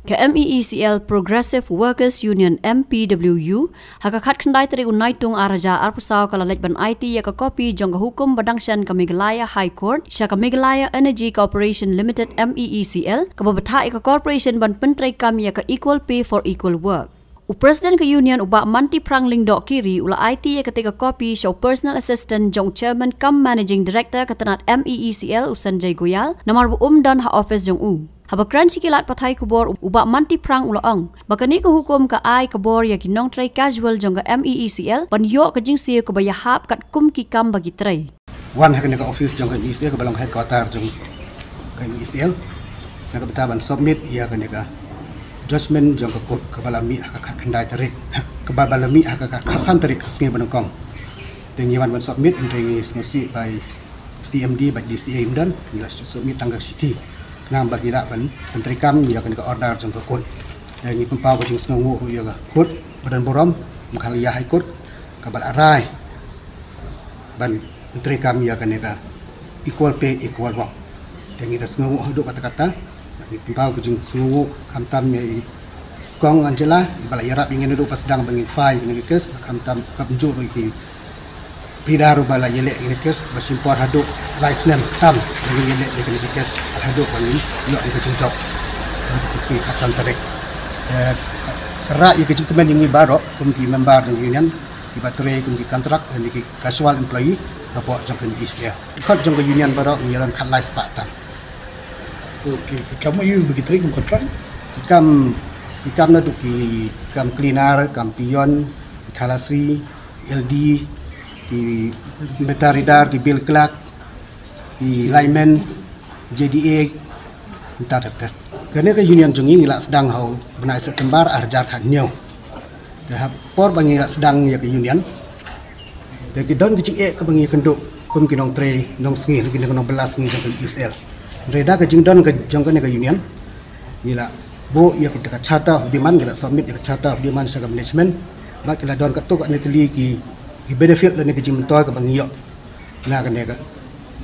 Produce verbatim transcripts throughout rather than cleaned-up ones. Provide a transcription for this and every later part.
Ka M E E C L Progressive Workers Union, M P W U, ha ka khatkhyndai tarik u Naitung arhajar arphew saw ka la leit ban aiti ïa ka kopi jong ka hukum ba dang shen ka Meghalaya High Court sha ka Meghalaya Energy Corporation Limited, M E E C L, kaba bthah ïa ka corporation ban pyntreikam ïa ka equal pay for equal work. U President ka Union, u Bah Mantiephrang Lyngdohkiri, u la aiti ïa katei ka kopi sha u Personal Assistant jong u Chairman cum Managing Director ka tnat M E E C L, u Sanjay Goyal, namar ba um don ha office jong u. Haba kren sha ki lad pathai khubor, u Bah Mantiephrang u la ong ba kane ka hukum ka ai ka bor ïa ki nongtrei casual jong ka M E E C L ban ïoh ka jingsiew kaba ïahap katkum ki kam ba ki trei. Wan ha kane ka office jong ka M E E C L, kaba long headquarter jong ka M E E C L, na ka bynta ban submit ïa kane ka judgment jong ka court kaba la mih ha ka khatkhyndai tarik, kaba la mih ha ka khatsan tarik ka sngi ba nyngkong. Te ngi wan ban submit, hynrei ngi sngewsih ba i C M D bad D C A im don, ngi la submit tang ka shithi khnang ba ki lah ban pyntreikam ïa kane ka order jong ka court. Te ngi pynpaw ka jingsngewnguh ruh ïa ka court ba donburom, Meghalaya High Court, kaba la rai ban pyntreikam ïa kane ka equal pay, equal work. Te ngi da sngewnguh haduh katta katta. Ngi pynpaw ka jingsngewnguh khamtam ïa i Kong Angela, ba la ïarap ïa ngi naduh ba sdang ba ngin file ïa kane ka case, khamtam kumjuh ruh ïa ki pleader ruh ba la ïaleh ïa kane ka case ba shim por haduh lai snem tam ba ngin ïaleh ïa kane ka case, haduh ba ngin ïoh ïa ka jingjop. Ka sngi khatsan tarik. Eh, ka rah ïa ka jingkmen ïa ngi baroh kum ki member jong ka union, kiba trei kum ki kontrak lane ki casual employee hapoh jong ka M E E C L. Khot jong ka union baroh ngi ïalam khatlai spah tam. Okay, ki kam aïu ba ki trei kum kontrak? Ki kam, ki kam naduh ki kam cleaner, kam peon, ki khalasi, L D, ki meter reader, ki bill clerk, ki lineman, J D A, mynta ter ter. Kane ka union jong ngi ngi la sdang ha u bnai September arhajar khathynñiew. Te ha por ba ngi la sdang ïa ka union, te ki don ki jingeh kaba ngi ïakynduh kum ki nongtrei nongsngi, ki nongbylla sngi jong ka M E E C L. Hynrei da ka jingdon ka jong kane ka union, ngi la buh ïa kita ka charter of demand, ngi la submit ïa ka charter of demand sha ka management. Bad ki la don katto katne tylli ki, ki benefit lane ka jingmyntoi kaba ngi ïoh na kane ka,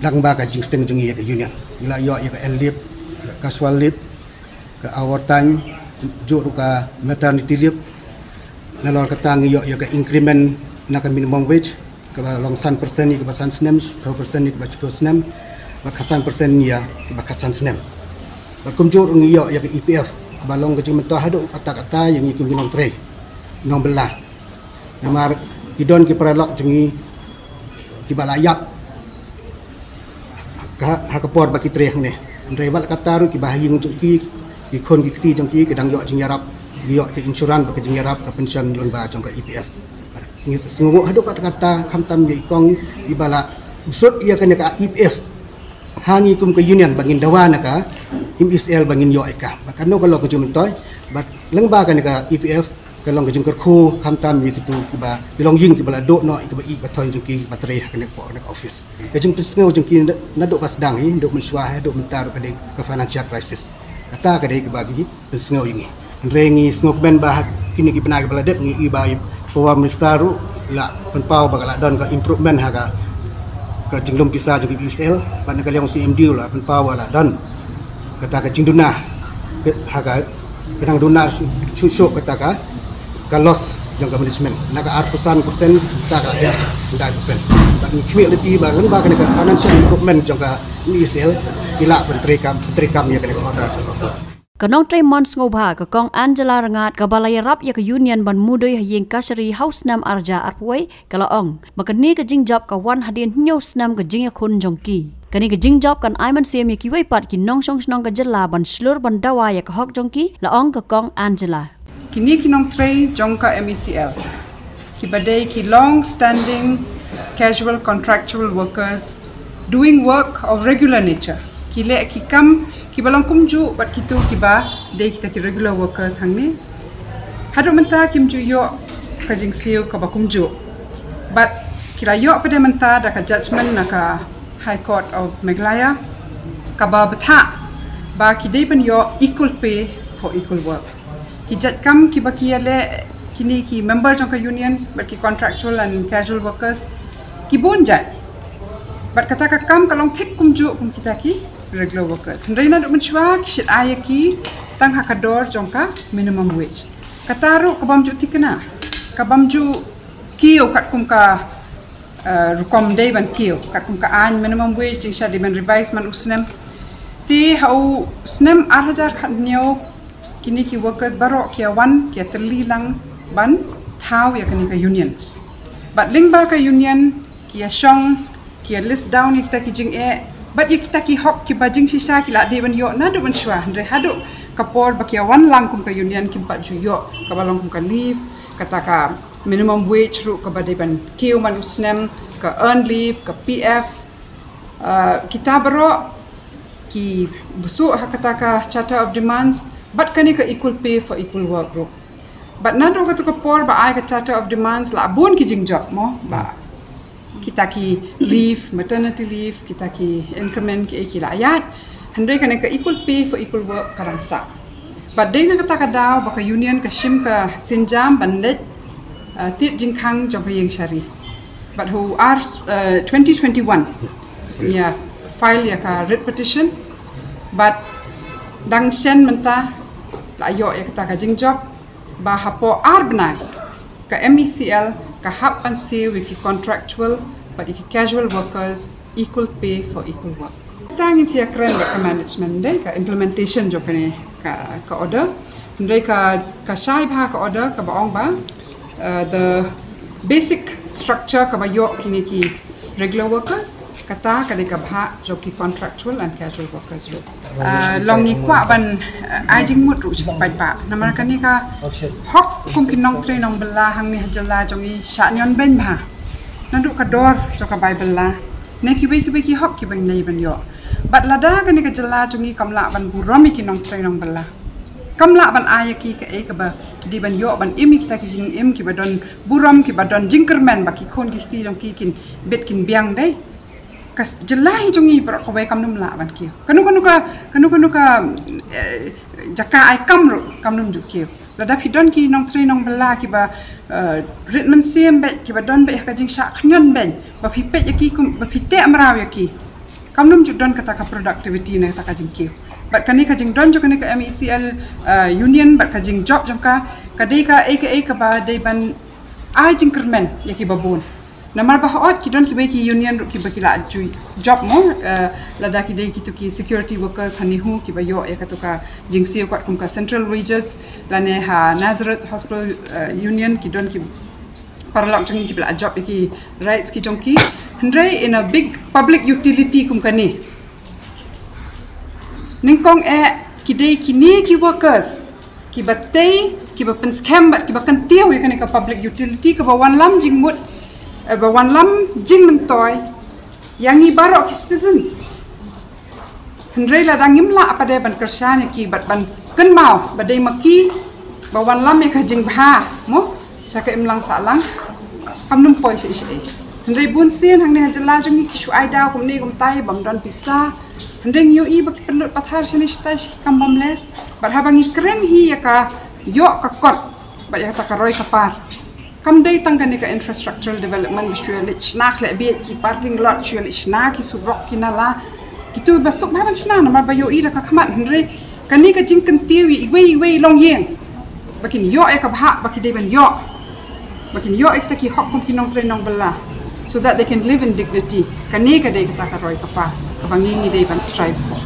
lyngba ka jingsdang jong ngi ïa ka union. Ngi la ïoh ïa ka annual leave, ïa ka casual leave, ka overtime, kumjuh ruh ka maternity leave. Nalor kata ngi ïoh ïa ka increment na ka minimum wage, kaba long san percent ïa kaba san snem, shiphew percent ïa kaba shiphew snem, bad khatsan percent ïa kaba khatsan snem. Bad kumjuh ruh ngi ïoh ïa ka E P F, kaba long ka jingmyntoi haduh katta katta ïa ngi kum ki nongtrei, nongbylla. Namar ki don ki paralok jong ngi kiba la ïap ha, ha ka por ba ki trei hangne. Hynrei wat la katta ruh kiba ha ïing jong ki, ki khun ki kti jong ki, ki dang ïoh jingïarap, ki ïoh ka insurance bad ka jingïarap ka pension lyngba jong ka E P F. Ngi sngewnguh haduh katta katta khamtam ïa i kong iba la sut ïa kane ka E P F ha ngi kum ka union ba ngin dawa na ka M E E C L ba ngin ïoh ïa ka. Bad kano ka long ka jingmyntoi, bad lyngba kane ka E P F ka long ka jingkyrkhu khamtam ïa kito kiba, ki longïing kiba la duh noh ïa kaba ïeit ba thoiñ jong ki ba trei ha kane ka, kane ka office. Ka jingpynsngew jong ki na, naduh ba sdang hi, naduh mynshuwa haduh mynta ruh ka dei ka financial crisis. Kata ka dei kaba ki pynsngew ïa ngi. Hynrei ngi sngewkmen ba ha kine ki bnai kiba la dep ngi ïohi ba i Power Minister ruh la pynpaw ba ka la don ka improvement ha ka, ka jinglum pisa jong ka M E E C L, bad na ka liang C M D ruh la pynpaw ba la don kata ka jingduna, ka, ha ka, ka nang duna shuh shuh kata ka, ka loss jong ka management. Na ka arphew san percent, ta ka la ïar khyndai percent. Bad ngi khmih lynti ba lyngba kane ka financial improvement jong ka M E E C L, ki lah pyntreikam, pyntreikam ïa kane ka order jong ka court. Ka nongtrei mon sngewbha ka Kong Angela Rngat kaba la ïarap ïa ka union ban mudui ha ïing kashari ha u snem arhajar arphew wei, ka la ong ba kane ka jingjop ka wan hadien hynñiew snem ka jingïakhun jong ki. Kane ka jingjop kan ai mynsiem ïa kiwei pat ki nongshong shnong ka jylla ban shlur ban dawa ïa ka hok jong ki, la ong ka Kong Angela. Kine ki nongtrei jong ka M E E C L, kiba dei ki long standing casual contractual workers doing work of regular nature, ki leh ki kam kiba long kumjuh bad kito kiba dei kita ki regular workers hangne. Haduh mynta kim ju ïoh ka jingsiew kaba kumjuh. Bad ki la ïoh pat de mynta da ka judgment na ka High Court of Meghalaya, kaba bthah ba ki dei ban ïoh equal pay for equal work. Ki jait kam kiba ki ïaleh kine ki member jong ka union bad ki contractual and casual workers, ki bun jait. Bad kata ka kam ka long thik kumjuh kum kita ki regular workers. Hynrei naduh mynshuwa ki shait ai ïa ki tang ha ka dor jong ka minimum wage. Kata ruh ka bym ju thikna, ka bym ju kiew katkum ka, eh, rukom dei ban kiew katkum ka aiñ minimum wage, jingshah dei ban revise man u snem. Te ha u snem ar hajar khathynñiew kine ki workers baroh ki ïa wan ki ïa tylli lang ban thaw ïa kane ka union. Bad lyngba ka union ki ïa shong, ki ïa list down ïa kita ki jingeh bad ïa kita ki hok kiba jingshisha ki la dei ban ïoh naduh mynshuwa, hynrei haduh ka por ba ki ïa wan lang kum ka union kim pat ju ïoh, kaba long kum ka leave, kata ka minimum wage ruh kaba dei ban kiew man u snem, ka earned leave, ka P F, ah, kita baroh ki bsut ha kata ka Charter of Demands bad kane ka equal pay for equal work ruh. Bad naduh katu ka por ba ai ka Charter of Demands la bun ki jingjop mo, ba kita ki leave, maternity leave, kita ki increment ki, ki la ïaid. Hynrei kane ka equal pay for equal work ka dang sah. Bad dei na kata ka daw ba ka union ka shim ka sienjam ban leit, uh, tied jingkhang jong ka ïing shari. Bad ha u ar, uh, twenty twenty-one, ïa file ïa ka writ petition. Bad dang shen mynta la ïoh ïa kata ka jingjop ba hapoh ar bnai ka M E C L ka hap ban siew ïa ki contractual bad ïa ki casual workers equal pay for equal work. Tang ngin sa ïakren bad ka management, dei ka implementation jong kane ka, ka order. Hynrei ka, ka shai bha ka order kaba ong ba, uh, the basic structure kaba ïoh kine ki regular workers, kata ka dei ka bhah jong ki contractual and casual workers ruh. Ah, long ngi kwah ban, ah, ai jingmut ruh sha ki paidbah. Namar kane ka hok kum ki nongtrei nongbylla hangne ha jylla jong ngi shah ñion beiñ bha naduh ka dor jong ka bai bylla ne kiwei kiwei ki hok kiba ngi dei ban ïoh. Bad lada kane ka jylla jong ngi kam lah ban burom ïa ki nongtrei nongbylla, kam lah ban ai ïa ki kaei kaba ki dei ban ïoh ban im ïa kita ki jingim kiba don burom, kiba don jingkyrmen ba ki khun ki kti jong ki kin bit kin biang, dei ka s-, jylla hi jong ngi baroh kawei kam nym lah ban kiew. Kano kano ka, kano kano ka, eh, jaka ai kam ruh kam nym ju kiew. Lada phi don ki nongtrei nongbylla kiba, eh, rit mynsiem beit, kiba don beit ha ka jingshah khñiot beit, ba phi peit ïa ki kum, ba phi teh mraw ïa ki, kam nym ju don kata ka productivity ne kata ka jingkiew. Bad kane ka jingdon jong kane ka M E C L, eh, union bad ka jingjop jong ka, ka dei kaei kaei kaba dei ban ai jingkyrmen ïa kiba bun. Namar ba hooid ki don kiwei ki union ruh kiba ki la ju jop mo, eh, lada ki dei kitu ki security workers ha NEHU kiba ïoh ïa katu ka jingsiew katkum ka central wages, lane ha Nazareth Hospital, eh, Union ki don ki paralok jong ngi kiba la jop ïa ki rights ki jong ki. Hynrei in a big public utility kum kane, nyngkong eh ki dei kine ki workers kiba tei, kiba pynskhem bad kiba kyntiew ïa kane ka public utility kaba wanlam jingmut, eh, ba wanlam jingmyntoi ïa ngi baroh ki citizens. Hynrei lada ngim lah pat de ban kyrshan ïa ki bad ban kynmaw ba dei ma ki ba wanlam ïa ka jingbha mo sha ka imlang sahlang, kam nym poi shaei shaei. Hynrei bun sien hangne ha jylla jong ngi ki shu ai daw kumne kumtai bym don pisa. Hynrei ngi ïohi ba ki pynlut pathar shane shatai sha ki kam bymler. Bad haba ngi kren hi ïa ka ïoh ka kot bad ïa kata ka roi ka par, kam dei tang kane ka infrastructural development ba shu ïa leit shna khleh bieit ki parking lot, shu ïa leit shna ki surok ki nala. Kitu ba suk bha ban shna namar ba ïohi da ka khmat, hynrei kane ka jingkyntiew ïa iwei iwei longïing ba kin ïoh ïa ka bhah ba ki dei ban ïoh, ba kin ïoh ïa kita ki hok kum ki nongtrei nongbylla, so that they can live in dignity. Kane ka dei kata ka roi ka par kaba ngi ngi dei ban strive for.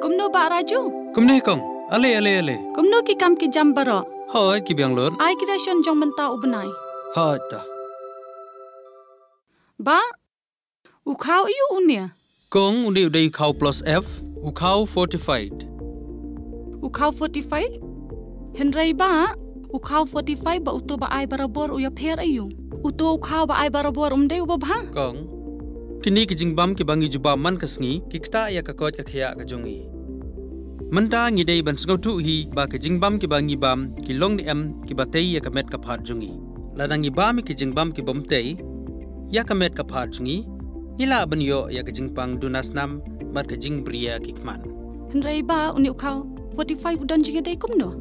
Kumno Bah Raju? Kumne kong, ale ale ale. Kumno ki kam ki jam baroh? Hooid ki biang lut. Ai ki ration jong mynta u bnai. Hooid ta. Bah, u khaw aiu une? Kong, une u dei u khaw plus F, u khaw fortified. U khaw fortified? Hynrei Bah, u khaw fortified bad uto ba ai barabor u ïapher aiu? Uto u khaw ba ai barabor um dei uba bha? Kong, kine ki jingbam kiba ngi ju bam man ka sngi ki ktah ïa ka koit ka khiah ka jong ngi. Mynta ngi dei ban sngewthuh hi ba ki jingbam kiba ngi bam ki long ne em kiba tei ïa ka met ka phad jong ngi. Lada ngi bam ïa ki jingbam ki bym tei ïa ka met ka phad jong ngi, ngi lah ban ïoh ïa ka jingpang duna snam bad ka jingbriew ki khmat. Hynrei Bah, une u khaw fortified u don jingïadei kumno?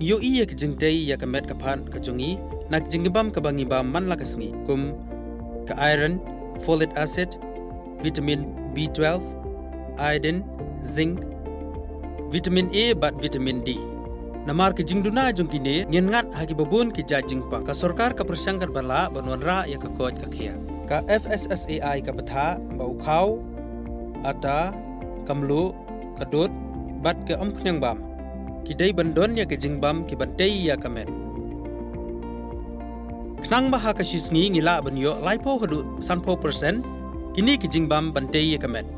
Ngi ïohi ïa ka jingtei ïa ka met ka phad ka jong ngi na ka jingbam kaba ngi bam man la ka sngi, kum ka iron, folic acid, vitamin B twelve, iodine, zinc, vitamin A bad vitamin D. Namar ki jingduna jong kine ngin ngat ha kiba bun ki jait jingpang. Ka sorkar ka pyrshang katba lah ban wanrah ïa ka koit ka khiah. Ka F S S A I ka bthah ba u khaw, ata, ka mluh, ka dud bad ka umphniang bam ki dei ban don ïa ki jingbam kiban tei ïa ka met. Khnang ba ha ka shi sngi ngi lah ban ïoh laiphew haduh sanphew percent kine ki jingbam ban tei ïa ka met.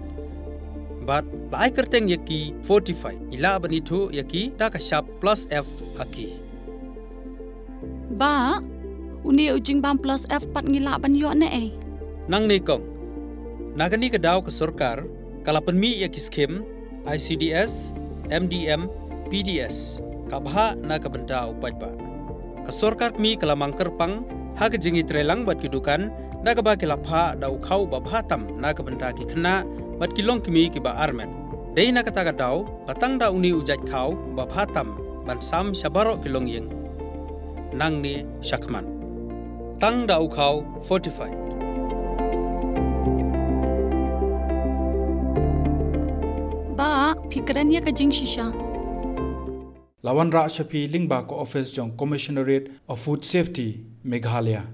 Bad la ai kyrteng ïa ki Fortify, ngi lah ban ithuh ïa ki da ka shap plus F ha ki. Bah, une u jingbam plus F pat ngi lah ban ïoh ne ei? Nangne kong, na kane ka daw ka sorkar ka la pynmih ïa ki skim I C D S, M D M, P D S, ka bhah na ka bynta u paidbah. Ka sorkar kmie ka la mang kyrpang ha ka jingïatreilang bad ki dukan da kaba ki la phah da u khaw ba bha tam na ka bynta ki khynnah bad ki longkmie kiba armet. Dei na kata ka daw ba tang da une u jait khaw ba bha tam ban sam sha baroh ki longïing. Nangne shakhmat, tang da u khaw Fortify. Bah, phi kren ïa ka jingshisha. La wanrah sha phi lyngba ka office jong Commissionerate of Food Safety, Meghalaya.